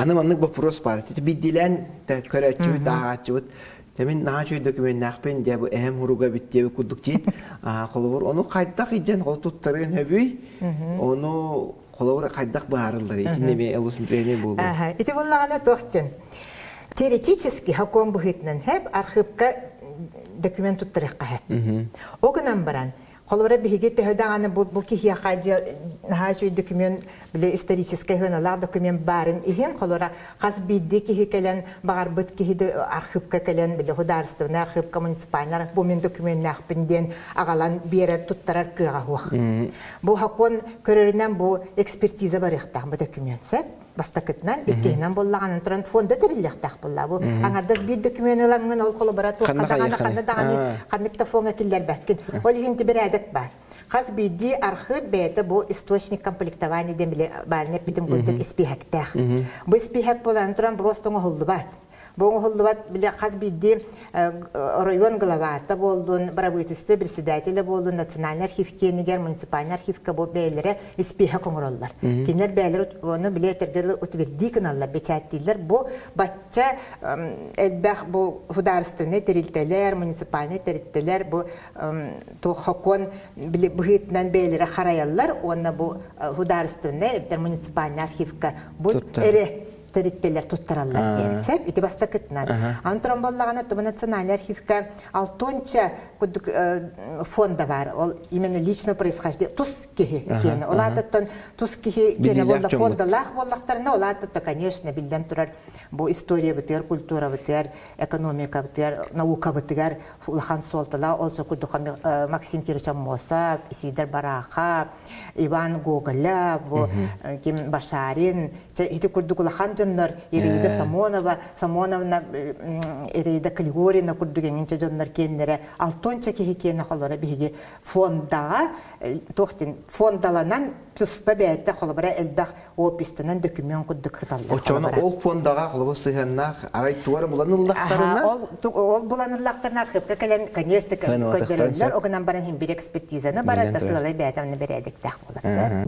Аны маннык вопрос баар. Бидилэн көрөөччүбүт, ааҕааччыбыт Мин наһаа үчүгэй документнаахпын дьэ бу эһэм хуруга эбит диэбит курдук дии. Холобур, ону хайдах илдьэн ол туттарыан сөбүй? Ону холобур хайдах быһаарыллар? Итиннэ эмиэ олус интэриэһинэй буолуо. Ити буоллаҕына туох диэн теоретически сокуон быһыытынан хэп архыыпка документ туттарыахха хэп. Ол гынан баран Холобура, биһиги төһө даҕаны бу, бу киһиэхэ наһаа үчүгэй документ, били историческай сыаналаах документ баарын иһин, холобура, хас биирдии киһи кэлэн, баҕарбыт киһи архыыпка кэлэн, били художественнай архыыпка, муниципальнай бу мин документнаахпын диэн аҕалан биэрэр, туттарар кыаҕа суох. Бу сокуон көрөрүнэн бу экспертиза барыахтаах бу документ, сөп? Бастакытынан, иккиһинэн буоллаҕынан туран фонда тэриллиэхтээх буолла. Бу аҥардас биир документ ылаҥҥын ол холобура туохха даҕаны, ханна даҕаны ханнык да фоҥҥа киллэрбэккин. Ол иһин бэрээдэк баар. Хас биирдии архыып бэйэтэ бу источник комплектования диэн били баарын эппитим курдук испииһэктээх. Бу испииһэк буолан туран просто оҥоһуллубат. Бу оҥоһуллубат били хас биирдии оройуон главата буоллун, бырабыыталыстыба председателэ буоллун, национальный архив киэнигэр, муниципальный архивка бу бэйэлэрэ испииһэк оҥороллор. Кинилэр бэйэлэрэ ону били этэргэ утвердии гыналлар, бэчээттииллэр. Бу бачча элбэх бу художественнай тэрилтэлэр, муниципальнай тэрилтэлэр бу туох сокуон били быһыытынан бэйэлэрэ харайаллар уонна бу художественнай эбэтэр муниципальный архивка бу эрэ тэрилтэлэр туттараллар диэн сөп ити бастакытынан антон боллаҕына тума национальный архивка алтонча курдук фонда бар ол именно личного происхождения тус киһи киэнэ ол аатыттан тус киһи киэнэ буолла фондалаах буоллахтарына ол аатытта конечно биллэн турар бу историябытыгар культурабытыгар экономикабытыгар наукабытыгар улахан суолталаах ол курдук Максим Кирович Аммосов Исидор Барахов Иван Гоголев, бу ким Башарин, ити курдук улахан дьоннор Ираида Самонова, Самоновна Ираида Клигорина курдук эҥинчэ дьоннор киэннэрэ алтонча киһи киэнэ холоро биһиги фондаҕа туох диэн фондаланан туспа бэйэтэ холобура элбэх опистанан дөкүмүөн курдук кыталлар. Оччоҕуна ол фондаҕа холобур сыһыаннаах арай тугу эрэ булан ыллахтарына ол булан ыллахтарына архыыпка кэлэн конечно көрдөрөллөр, ол гынан баран иһин бир экспертизаны барар да сыалай бэйэтэ онно бэрээдэктээх буолар.